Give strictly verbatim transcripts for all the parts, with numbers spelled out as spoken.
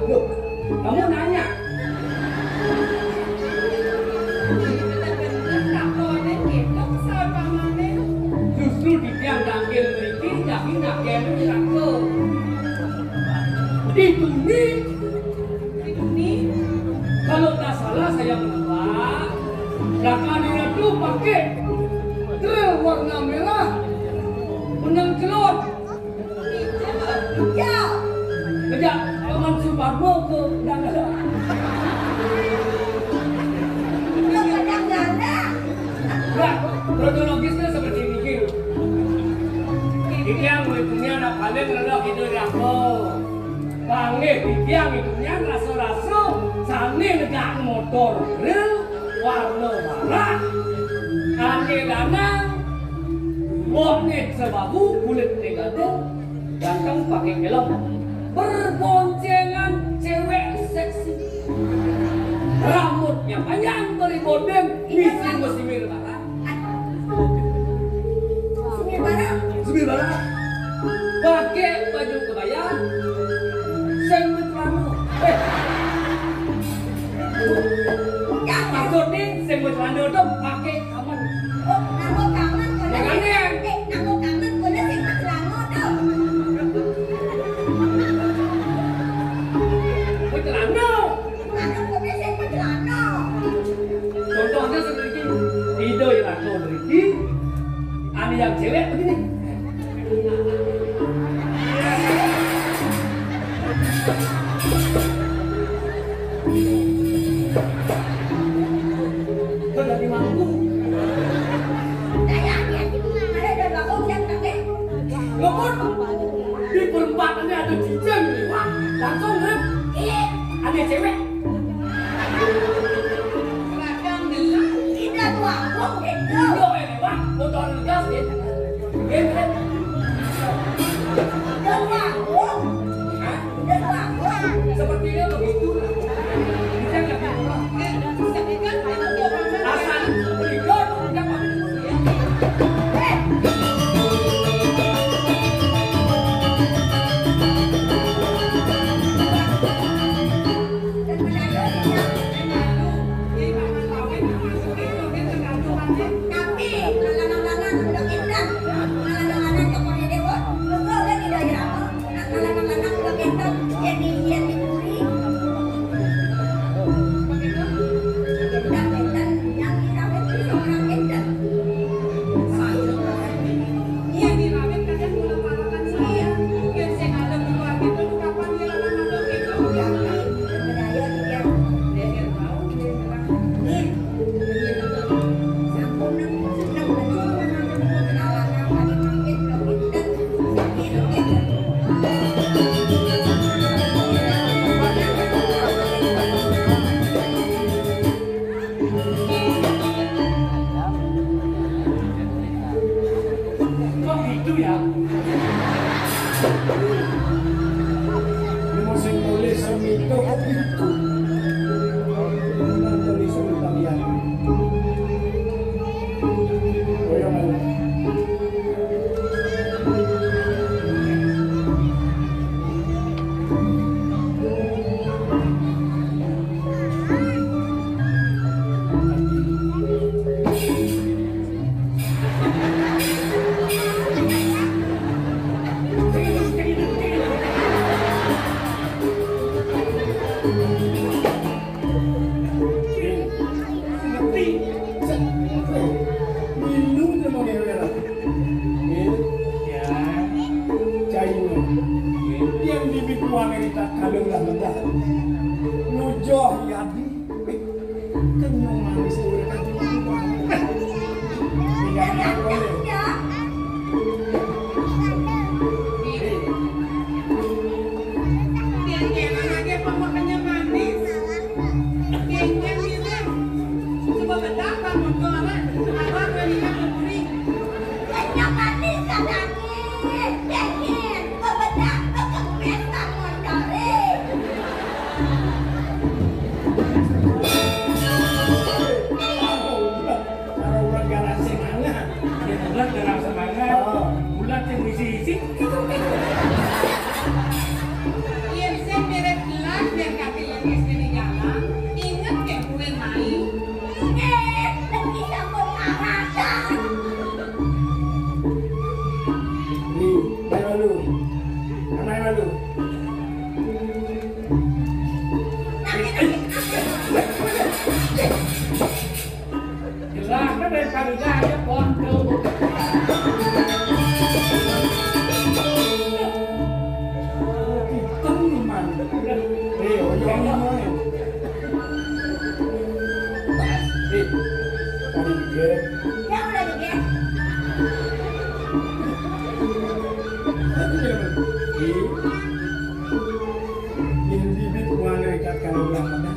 Loh, kamu nanya? Justru di tiang dangkil mriki, jagi nakeni neraka. Di dunia, kalau tak salah saya menebak, belakang dia tu pakai warna merah, menang celon. Iya. Sejak zaman Suparno ke Dangkal. Ke Dangkal. Enggak, kronologisnya seperti ini. Iki yang mulai dunia anak balik lelok itu ya. Panggih iki yang itu yang rasa-rasa sane negak motor. Warna merah, ane lanang, bokne sebahu, kulitne gading, ganteng pakai helm, berboncengan cewek seksi, rambutnya panjang, beribondeng, misi musimir barang. Sumir barang. Sumir barang. Pakai baju kebaya, sing celana. Eh. Maksudnya sing celana itu pakai kamen. Oh, nganggo kamen, kono. Makanya. Eh, nganggo kamen, kono sing celana to. Celana. Contohnya seperti ini. Ida yang aku beri. Ane yang cewek begini. Kau jadi mampu. Ngebut. Di perempatan ada cicing nih, wah, langsung rem. Ih, ada cewek. Tidak tuh, aku gitu. Iya, ini, wah, motor gas, gitu. Gitu, kan? Tidak tuh, aku. Hah? Sepertinya begitu. Bisa nggak? Asal beli gaduh, udah pasti. Tapi, lanang-lanang udah pindah, lanang-lanang cokor dewa, lu udah tidak apa. Anak-anak udah pinter, jadi iya dibully. Pinter-pinter, yang kita itu seorang pinter. Iya, di Ramin kadang mula parakan saya. Biar saya ngadep di luar pintu, kapan dia akan ngadep itu? Ya, benar ya, dia. Dia, dia tahu, dia bilang, "Nih, Kok gitu ya? Ini masih nulis semito kok gitu. Ini nulis semito ya. Oh ya, mau. Ngerti? Minum dia mau ngewe lah. Nggih. Ya. Cai. Nggih. Yang bibit wanita kalung lah mentah. Nujoh yadi. Kenyum manis tuh udah kan cuma. Tidak ada apa ya. Biar jangan aja pemakannya manis. Geng-geng gitu. Coba betapa motornya. Abang berani kan kuning. Kenyang manis katanya. Geng-geng. Coba betapa kempes tak motornya. Kalau orang garang semangat. Ya, bulan garang semangat. Oh. Bulan yang isi-isi. Yen sing mirip gelas, yen kate yen wis kene jalan, inget ya kuwi mai. Eh, lagi sampun karatan. Nih, ayo lu. Ayo lu. Jelas kan dari tadi aja pondok. Hitam nih, Man. Eh, oh, iya, iya, iya. Eh, tadi juga. Ya, udah juga. Tadi juga. Eh. Yen bibit wong ngrekat karo Ramadan,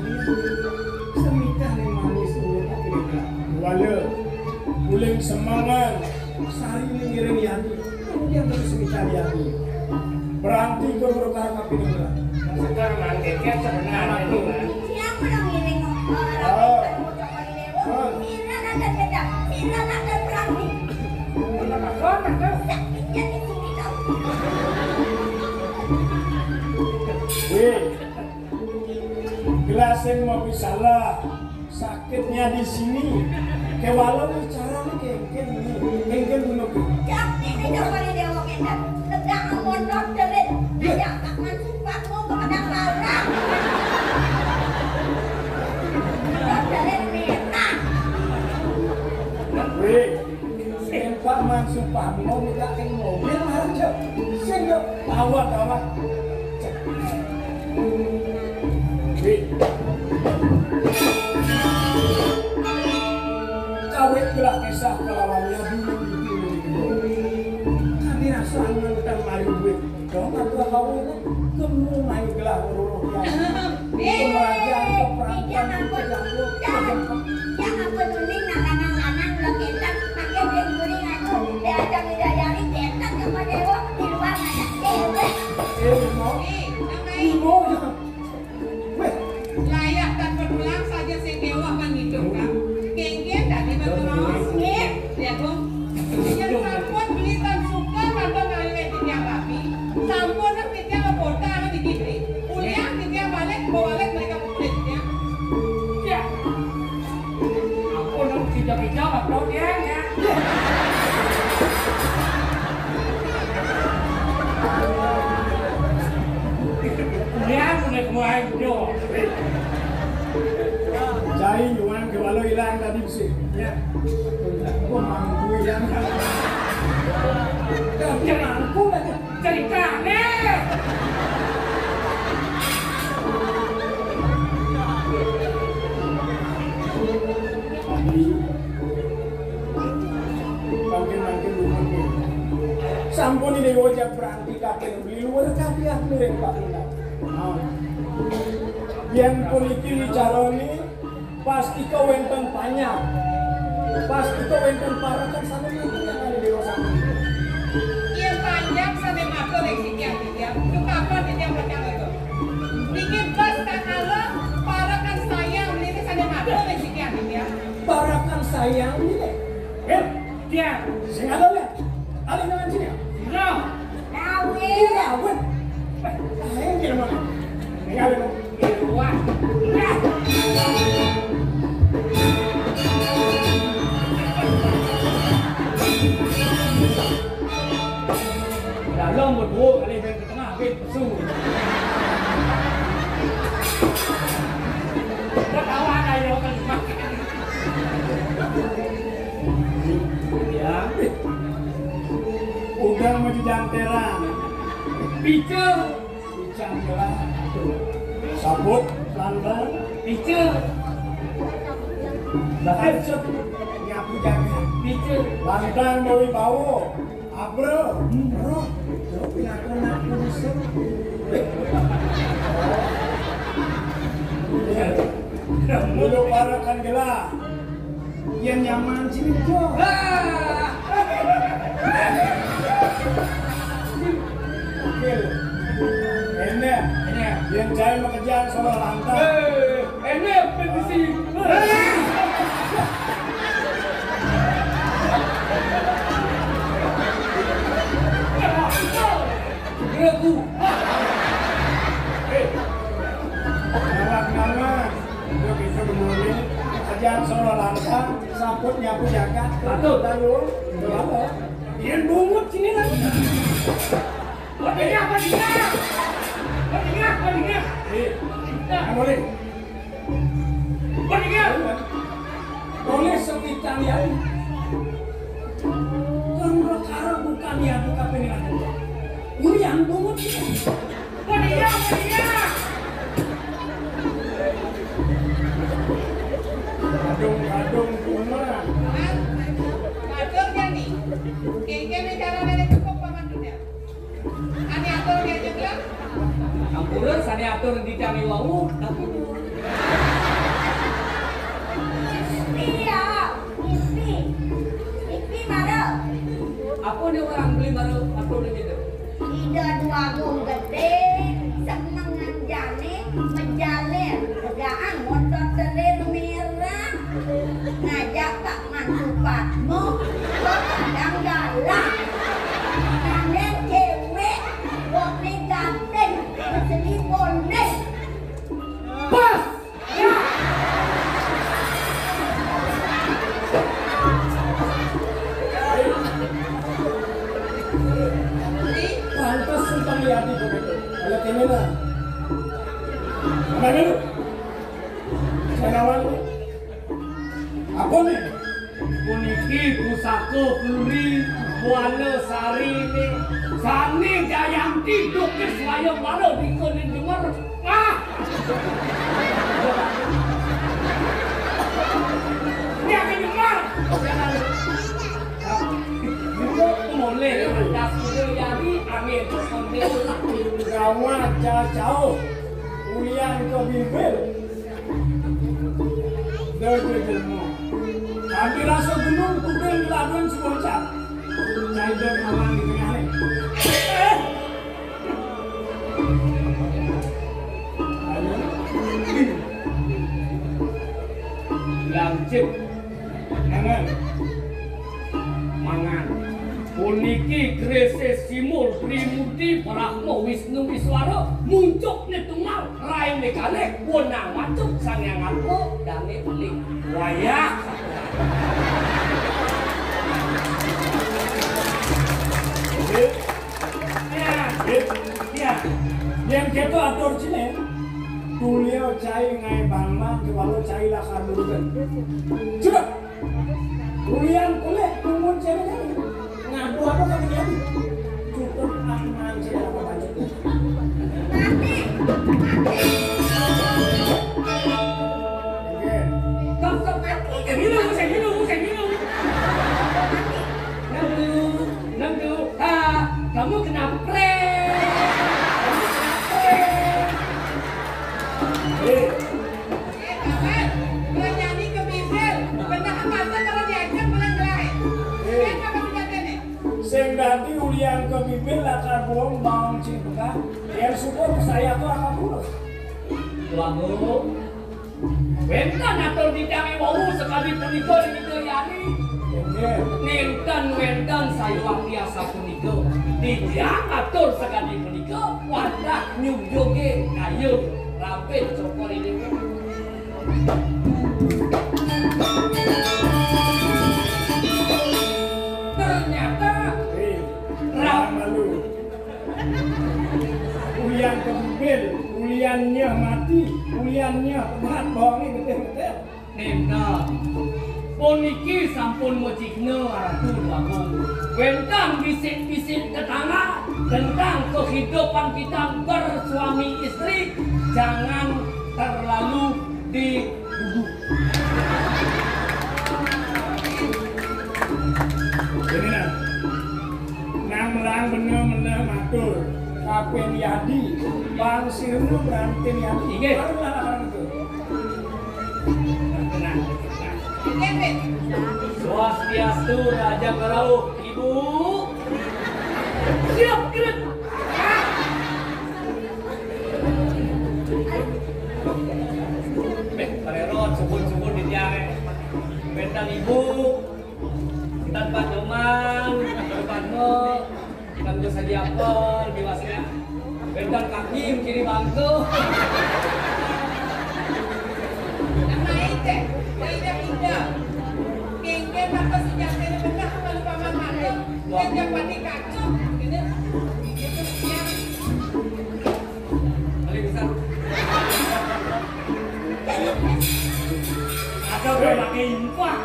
semitah ning manis urip kira-kira. Wala, uling semangan, sari ning ngiring yati, kemudian terus semitah yati. Berarti guru karo kapining. Sekarang nang keket sebenarnya, Mas. Siapa yang ngiring? Oh. Oh. Sira rada gedang, sira rada berani. Bener, Mas. Bener, Mas. Wih, gelasnya mau salah. Sakitnya di sini. Kewala bicara nih kengken nih. Kengken bunuh. Jam ini coba di dewa kengken. Tegak mondok terit. Iya. Tegak tak masuk. Aku kepada Laura. Dari Meta. Weh, sempak man sumpah mau minta ing mobil aja. Sing yo, awak, awak. Weh. Gelah kisah kelawan ya dulu itu. Kami rasa angan tang mari duit. Dong aku kau kemu main gelah ruruh ya. Kemerajan, keperantan, kejangkut, kejangkut. Yang apa tuning nak lanang-lanang lo ketak pakai duit guring aku. Dia aja bidadari ketak sama dewa di luar ada cewek. Eh, mau? Eh, mau ya. Weh. Layah tan padulang saja sing kewah mangidup, Kang. Kéngkén dadi betul. Nggih. Lihat, Bung. Yén sampun beli tan suka tanpa ngaliwé titiang rapi, sampun nang titiang kota anu dikibri. Ulian titiang balik, bawa balik mereka kulit titiang. Ya. Ampun, dong, kijang-kijang, Bang, dong, ya, ya. Ya, mulai kemarin, yo. Cai nyuang ke walau hilang tadi besi. Ya. Gua mampu hilang. Jangan aku lagi. Ceritane. Mangkin-mangkin bukan. Sampun ini wajah berarti kabeh beli luar kabeh aku rek Pak Lurah. Nah. Yen puniki wicarane Pastika wénten panjak. Pastika wénten parekan sané matur yang ada di Rosang. Yén panjak sané matur ing sitiang titiang, dukakan titiang pacang itu. Niki bas kang ala parekan sayang niki sané matur ing sitiang titiang. Parekan sayang niki. Wil, tiang. Sing ada ya. Alih dengan sini. Sira. Rawit. Rawit. Ayo, gimana? Tinggal dulu. Dalam berdua kali main ke tengah, habis pesu. Ketawa kayak orang. Ya. Udah mau dijanteran. Pice. Ijang gelah. Sabut, lantang. Pice. Bahkan nyapu jagat. Pice. Lantang bawi bawo. Abro, bro, lo pinakon aku bisa. Dulu parekan gelah. Yén nyaman sini jo. Oke. Enak. Enak. Yén jae makejan sono lantas. Eh, enak bensin. Ragu. Eh. Ngalah-ngalah. Yo bisa menuruni. Kejan sono lantas. Saput nyapu jagat. Betul. Lalu, lalu. Dia bungut sini lah. Berdengah, berdengah. Berdengah, berdengah. Eh, nah, boleh. Berdengah. Boleh sepitan ya. Kan perkara bukan ya, bukan penilaian. Ulian bungut sini. Berdengah, berdengah. Kadung-kadung kumaha. Matur jani. Kéngkén cara nenek cukup paman dunia. Ané atur diajak lah. Ampura sané atur di kami wau. Iya, mimpi. Mimpi mara. Apa dia orang beli baru atur di situ? Ida Dwagung Gedé, semengan jani, mejalir, tegaan motor selir merah, ngajak Pak Mantu Patmo, ke Padang Galah, nandeng cewek, bokne ganteng, seni bondeng. Pas! Pantes simpang liati begitu. Kalau kene nah. Mana dulu? Saya nawar. Apa nih? Puniki pusaka puri Buana Sari ini sane Jayanti dukis wayah mara dingin jemer. Ah! Dia kenyemar. Wah, cacau. Ulian ka bibil. Deuh jelema. Abi rasa gunung kubil ngeladuan si bocah. Cai deuh ngawang di tengah ni. Eh! Ayo. Lancip. Mangan. Mangan. Puniki Gresik Simul Trimurti Brahma Wisnu Iswara, muncuk ni tunggal, rain ni kalih, wenang macuk, Sang Hyang Atma, dane beli. Wayah. Ya, ya. Yen keto atur cine, tulio cai ngae bangma, kewalo cai lakar murugan. Sudah. Ulian kulit, kumun cewek cewek. Ngadu apa sama dia? Cukup aman sih apa baju. Oke. Kau kau kau saya minum, saya minum, saya minum. Lalu, lalu, ah, kamu kena prank. Kamu kena prank. Eh. Eh, Bapak, penyanyi ke bibir, bener apa tuh kalau diajak bener gelar? Eh. Dia apa sejatinya? Sing dadi ulian ke bibir lakar buang baong cing pegat, yang syukur saya tuh akan lurus. Tuanku, wénten atur titiang wau sakadi punika ring Ida Yani. Inggih. Nénten wénten sayuwakti asapunika. Titiang atur sakadi punika wantah nyunjungé kayun rabin cokor ini. Ternyata Hei, rab- jangan malu. Ulian kebubil, ulian nyeh mati, ulian nyeh pegat, bohongnya getih-getih. Nénten. Puniki sampun macikna Ratu Agung. Wénten bisik-bisik tetangga tentang kehidupan kita bersuami istri, jangan terlalu digugu. Ini nah, nang melang bener-bener matur, kapen yadi, bang sirna berantin yadi. Inggih. Barulah akan itu. Tenang. Swastiastu, Raja Ngerauh, Ibu. Siap, gerak. Beh, parerot, subun-subun di tiang, eh. Bentan Ibu, bentan Pak Nyoman, Pak Padma. Kan bisa diapel, diwasnya. Bentar kaki, kiri bangku. Nama itu, tidak pindah. Kengke maka sejatinya benar kalau paman mantap. Wah. Yang pati kacau. Ini, itu dia. Balik bisa. Ada pakai infak.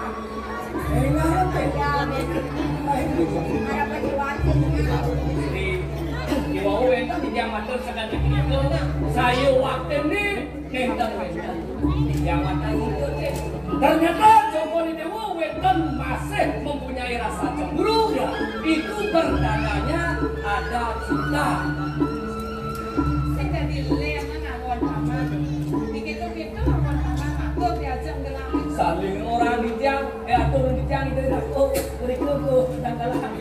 Jadi, iwau wénten titiang matur sakadi punika, saya waktene nénten wénten. Titiang matur nuntun, ternyata Joko Déwa wénten masih mempunyai rasa cemburu, ya. Itu bertandanya ada cinta. Sing dadi lé, aman awon paman. Iki tuh Itu lawan paman aku diajak ngelamar. Saling orang titiang, eh, atur titiang itu, oh, berikut tuh, tanggalan.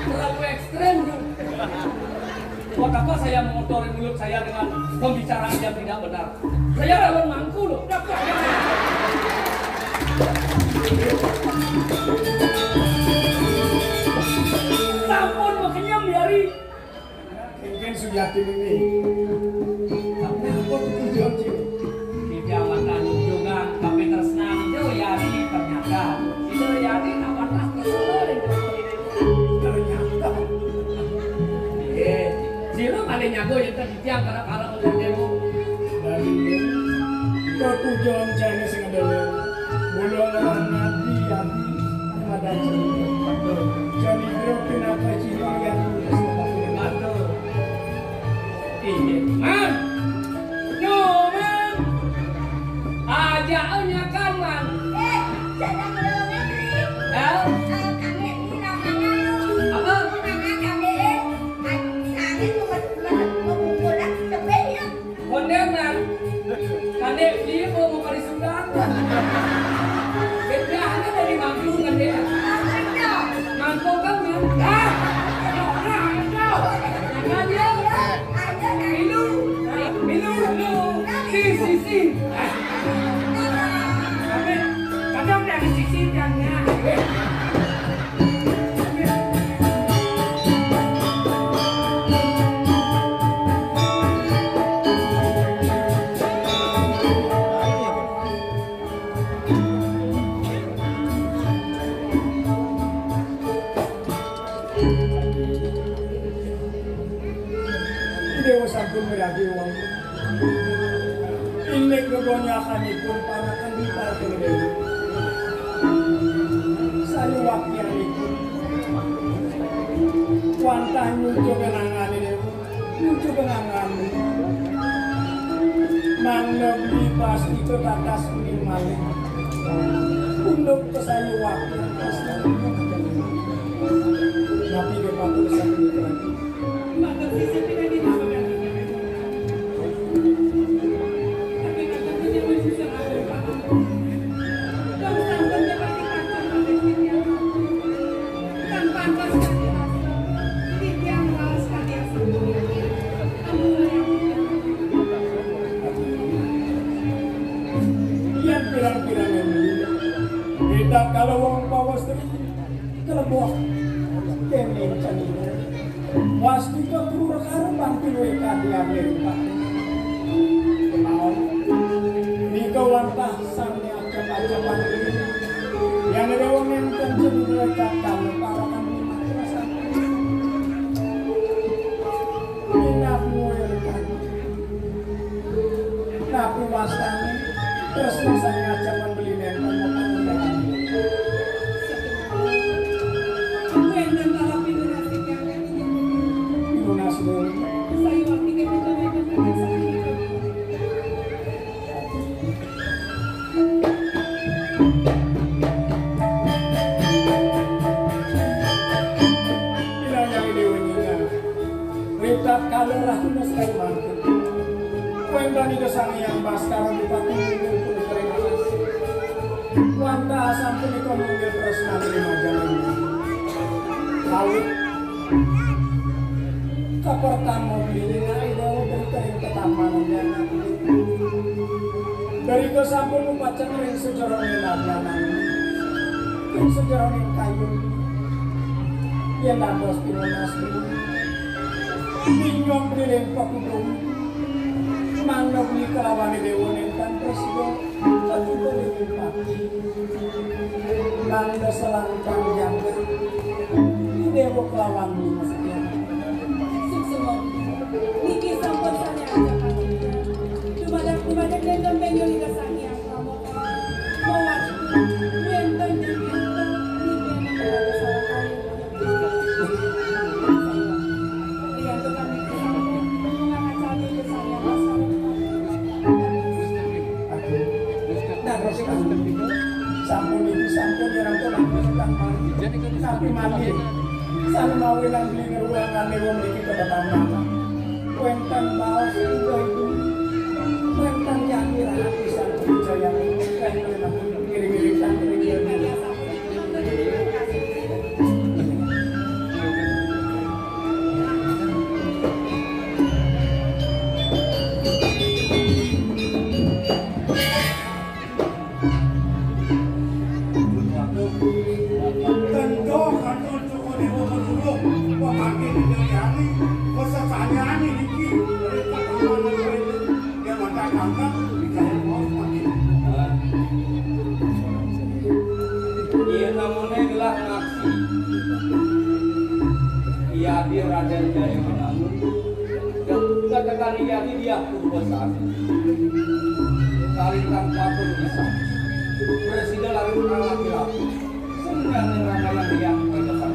Terlalu ekstrem tuh. Buat apa saya mengotori mulut saya dengan pembicaraan yang tidak benar? Saya calon mangku loh. Sampun makenyem ya, Ri. Kéngkén sujati niki. Tapi apa tujuan, Cil? Tidak makan junjungan, tapi tresnan Ida Yani ternyata. Ida Yani nak patah tresna ring Joko Déwa. Ternyata. Eh, sira paling nyago yen titiang kala-kala ngomong demo. Dari ketujuan jane sing ada. Mula nglarang ati, ati, ati madan sira. Jani biro pinaka ciri ati. Aduh. Iya, Man. Yo, Man. Ajak nyakan, Man. Eh, sedang belum negeri. Ya? Eh, kami ini namanya. Apa? Nama kami, eh, kami bukan Dewa sampun miragi wong. Indik gegonyakanipun panakan di Paltun Dewi. Sayuwakyanipun wantah nyucuk kenangane Dewa. Nyucuk kenangane. Mangda beli pasti ketatas kuning malih. Unduk kesayuwakyan. Napi kepatur sami lagi. Yen pirang-pirang ewu, kita kalau wong pawastri kelebok dening cenina. Wastika kru rekara bangkil wekadian lempah. Kemawon. Nika wantah sane acep-acepan. Yang ada wong nenten cenina kakang parakan lima. Minat muel kan. Napi wastane tresna sane acep membeli nenten. Wenten para pinunas ingkang kami jemput. Pinunas dulu. Saya waktu kita wenten. Pinanjang Dewi Nina. Ritatkala rahina sekali mangkin. Wénten Ida Sang Hyang Baskara Bupati nginggil punika ring alas. Wantah sapunika nginggil tresnan ring majalan. Kawit kapertama bilih Ida Utuh ring tetamanan. Derika sampun upacak ring sajeroning nadyanan, ring sajeroning kayun. Yén dados pinunas, minyong bilih pakudung, mangda beli kelawan Ida Dewa nénten prasida, katutup ring pati. Mangda selangkang jagat, Ida Dewa kelawan Bima Setia. Suksma. Niki sampun sané aja panitia. Dumadak, dumadak nénten benjol Ida Sang Hyang Pramuka. Mawar, wénten ing kita niki ing Raja Salakaya. Riantukan niki sampun mengacarya Ida Sang Hyang Baskara. Aduh, dados kami. Sampun niki sampun dirangkul, sampun malih. Sané mawinan beli ngruwang ane wong niki kebetulan. Wénten baos ibu-ibu. Wénten yang iraha pisan percaya. Ngiring-ngiring sampun niki. Tendo kantor Joko Dewa Madura, pemangkin Indriani, pesesanyane niki, mereka amanah wene, yang mata kantor, dikaya mau semakin. Iya namanya gelah ngaksi. Iya di Raden Jaya Menangun. Katakan iya di dia Kumbasari. Kalintang patut bisa. Presiden lalu kalah di laut. Sembilan ramalan yang pada.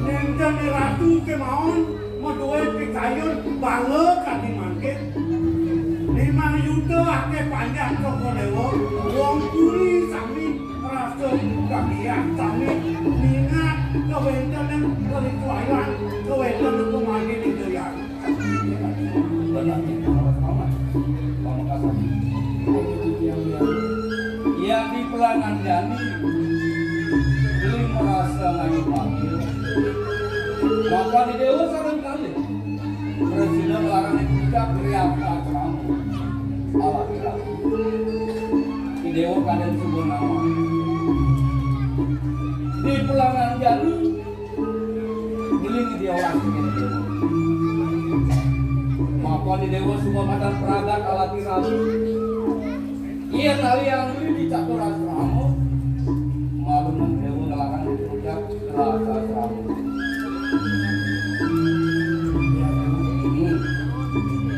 Nenten ratu kemauan, madué pikayun bala kadi mangkin. Limang yuta akeh panjang Joko Dewa, wong puri sami rasa bagian sami mingat kawéntenan kalicuayan, kawéntenan pemangkin Indriani. Iya di pelangan jani, beli merasa ngayu panggil. Maka di Dewa sareng kalih. Presiden larang puncak riap asrama. Awak kira. Di Dewa kadang subuh nama. Beli dia orang ini. Mapan di dewa suba madan pragat alaki rabi. Iya tali yang beli di catur asrama. Malu nang dewa ngelarang di puncak rasa asrama. Hmm.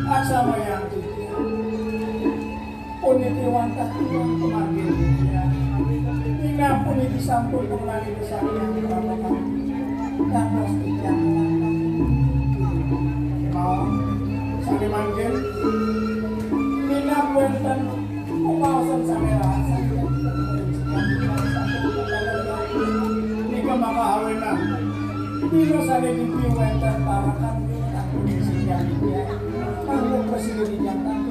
Asama yang tinggi. Puniki wantah tiyang pamargin titiang. Inggih puniki sampun ngenani Sang Hyang Prabhu dados titiang. Mawon sané mangkin minab wénten pawaosan sané rahasia. Nika maka awinan dina sané dipi wénten parekan kanggo sing kanggo prasida dijantang.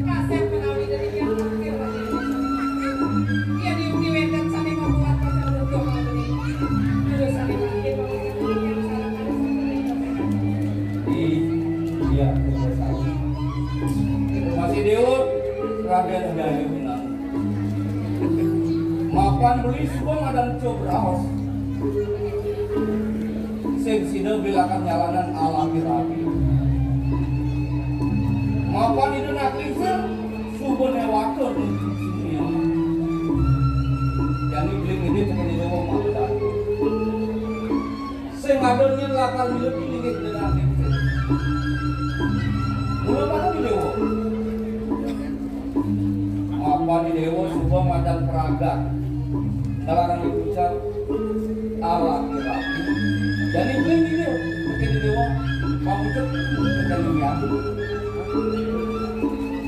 Kasép menawi dari yang terakhir, Pak. Iya, di, di wénten sané membuat pasal dua puluh dua. Terus sané mangkin, Bapak Ibu, yang salah ada satu. Iya, betul sekali. Masih diut, Raden Dayang Menang. Mapan beli suba madan cob raos. Sing sida bilakan nyalanan alami rabi. Mapan ida nak lingsir, suba newaka nuju dunia. Jani beli ngidih tekan ida wong madan. Sing ada nyén lakar milu inggih dengan lingsir. Mula pada di dewa. Apa di dewa suba madan pragat. Ngelarang dipucap ala kira. Jadi beli di dewa. Oke di dewa. Pamucuk. Oke di dewa.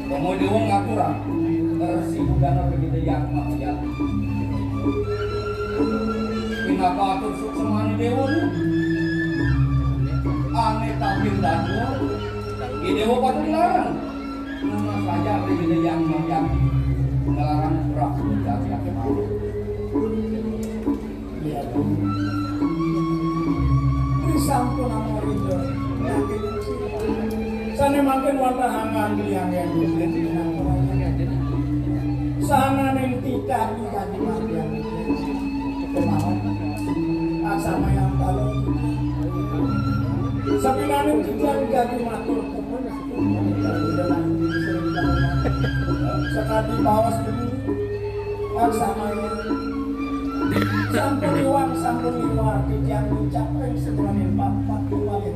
Kamu dewa ngaturang. Resi budana begitu yang maksiat. Pinaka atur suksmane dewa ni. Ane tapin dadua. Di dewa patut dilarang. Nama saja begitu yang maksiat. Ngelarang pura-pura jati. Iya, Bu. Ri sampun amorida. Sané mangkin wantah angan liang yén. Sané ning titah di kadi margian. Kemawon. Aksama yang talu. Sapinaning titah di kadi matur. Sakadi baos dulu. Aksamanya. Sampun iwang, sampun liwar, titiang ngucap ring sebulan empat, empat kembali.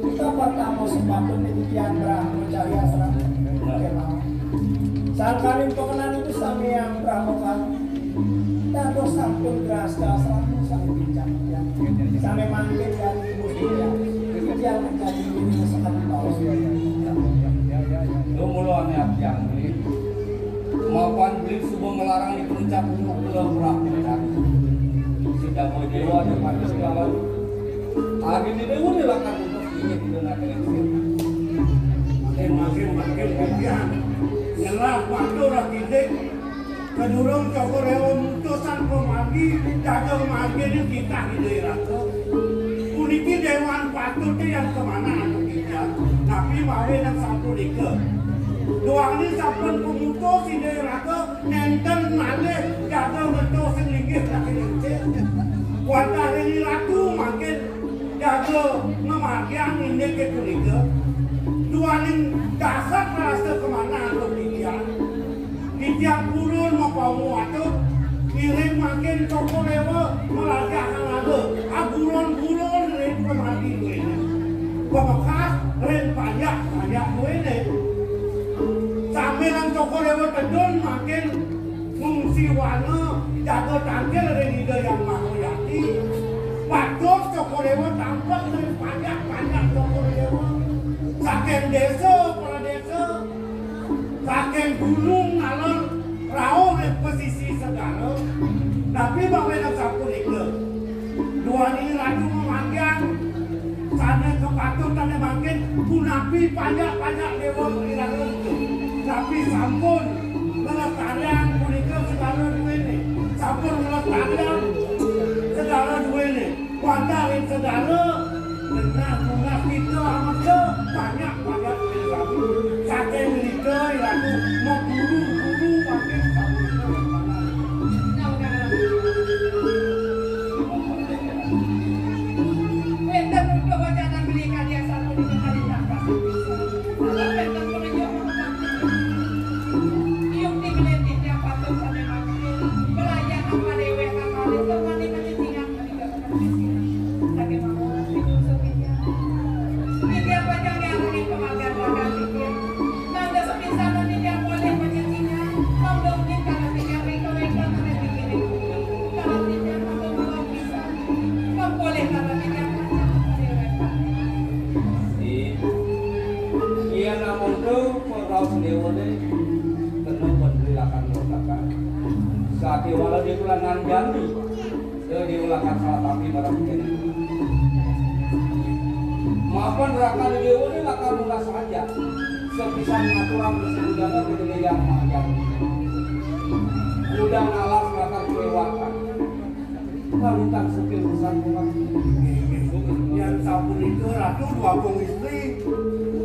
Kita pertama sepatutnya titiang berangkat cari asrama. Oke, mau. Sangkaning pekenan itu sami yang pramuka. Dados sampun geras dasar sami bincang. Sami mangkin dari ibu dia. Dia menjadi ini sekarang bawa. Lo mula ane atiang beli. Mapan beli suba ngelarang di puncak gunung kula murah puncak. Sedang dewa ada pada segala. Agi di dewa dilakukan untuk ini dengan dengan. Makin makin makin makin. Ngelah waktu ora kidik. Kadurung Cokor Dewa mutusan pamargi, jaga margine titah Ida Ratu. Puniki dewan patute yang kemana anu kita, tapi mawe nang sapunika. Duaning sampun pemutus Ida Ratu, nenten malih jaga metu sing linggih lagi lincih. Wantah Ida Ratu mangkin jaga ngamargiang indik punika. Duaning dasar rasa kemana anu kita. Titiang purun mapamu atur, ngiring mangkin Cokor Dewa malajah raga, agulon-gulon ring pemati duene. Pamekas ring panjak-panjak duene. Sambilang Cokor Dewa tedun mangkin ngungsi wana jaga tangkil ring Ida Yang Maha Yati. Patut Cokor Dewa tampek ring panjak-panjak Cokor Dewa. Saking desa, para desa, saking gunung ngalor rauh ring pesisi segara, tapi mawinan sapunika, duaning Ratu Mamargian sane kapatutane mangkin punapi panjak-panjak dewa iraga itu. Tapi sampun nglestariang punika segara duene, sampun nglestariang segara duene. Wantah ring segara genah munah kita amega banyak-banyak ring sami. Saking rika iraga maguru-guru mangkin sami. Kadéwa Déwa Langan Jani. Déwa lakar salah tapi barang kéné. Mapan raka déwa né lakar mula saja. Sepisan ngaturan kesebutannya kedéné yang makan. Udah ngalas lakar kelewatan. Kami tak sepil pesan kumat. Yang sapunika Ratu dua pung istri.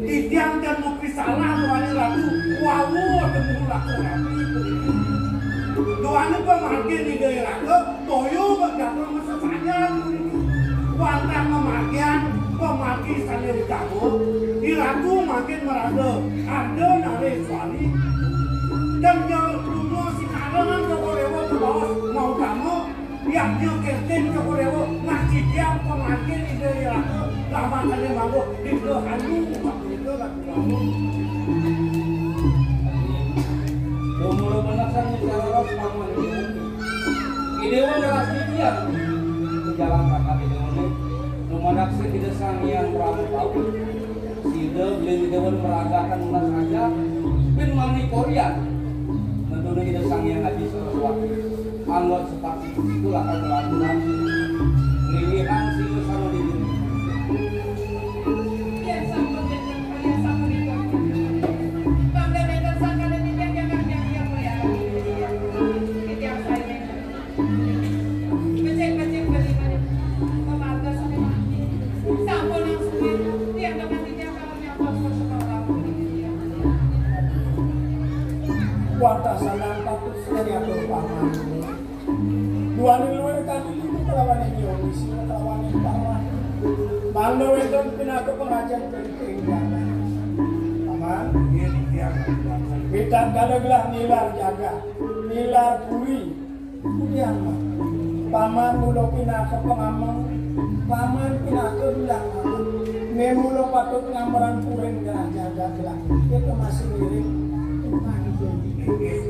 Titiang dan Salah tuane Ratu, wau temu lakon rapi. Tuane pamargin Ida Iraga, toya bak jatuh masesayan. Wantah pamargin, pamargi sane ditabuh, I Ratu makin marada, arda nareswari. Dan jauh dunia sinarangan Joko Dewa kabaos mau kamu, Yadnya Kirtin Cokor Dewa, masih diam pemangkin Ida Irata, lama kali mangguh, Ida Hayu, Ida Lagu Lagu. Tumula benesan bicara ros paman. Idewa ngeras titian. Jalan kakak idewa ini, lumadak sih tidak sangian peramu tahu. Sida beli idewa meragakan lunas aja, pin mani Korea. Tentunya kita sangian ngaji sesuatu. Anggot seperti itu lakar kelanjuran. Lilihan sing sama di diri. Yen sampun wénten karya sapunika, mangda nénten sangkaning titiang nyangkar nyangkir mulyana. Titiang saé nénten. Becik-becik beli manik. Pemarga sané mati. Sampun nang suwé, tiang demen titiang kalau nyapa suasana lampung titiang. Wantah sandang patut sing diatur paman. Duaning luwih kaki itu kelawan yang diomisi, kelawan yang parah. Mangda wénten pinaka pengajian penting jagat. Paman, inggih, titiang. Witan kala gelah nilar jagat, nilar puri. Kudian, Paman mula pinaka pengameng, Paman pinaka bilang. Mé mula patut ngamrang puring gelah jagat gelah. Kita masih ngiring. Inggih.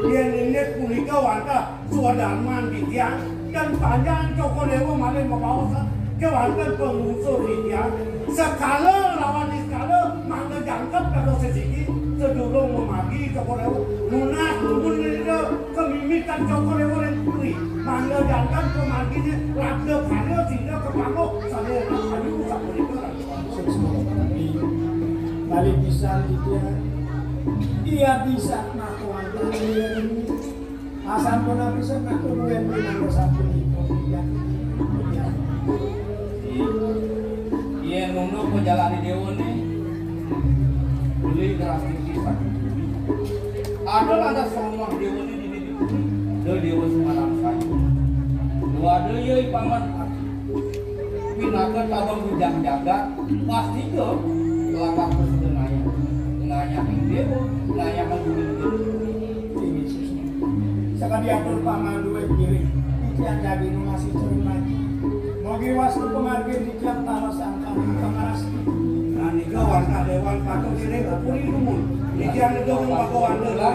Yén inggih punika wantah Swadarman titiang, dan panjang Cokor Dewa malih mabaos kéwanten pangungsur titiang. Sekala lawan niskala mangda jangkep dados sesiki, sedurung mamargi Cokor Dewa. Nunas nuhun ida kemimitan Cokor Dewa ring puri. Mangda jangkep pamarginé labda karya sida kapanggih sané ayu sapunika. Malih pisan titiang. Iya bisa ngakuan. Asampun apisan aku duwé pinangga sapunika. Yén ngono pejalané déwané, beli drastis pisan. Ada lantas rumah déwané di, di, di, di déwa semalam saja. Dua ada ya paman. Pinaka tabang bujang jagat, pasti ke langkah terus ngayah. Ngayah déwa, ngayah guru. Sakadi atur paman duwé piring, titiang dadi nu masih cermat. Mogi wastu pamargin titiang tawas angkang pangaras. Nah, nika wantah dewan patut diri puri dumun. Titiang negara maka wanda.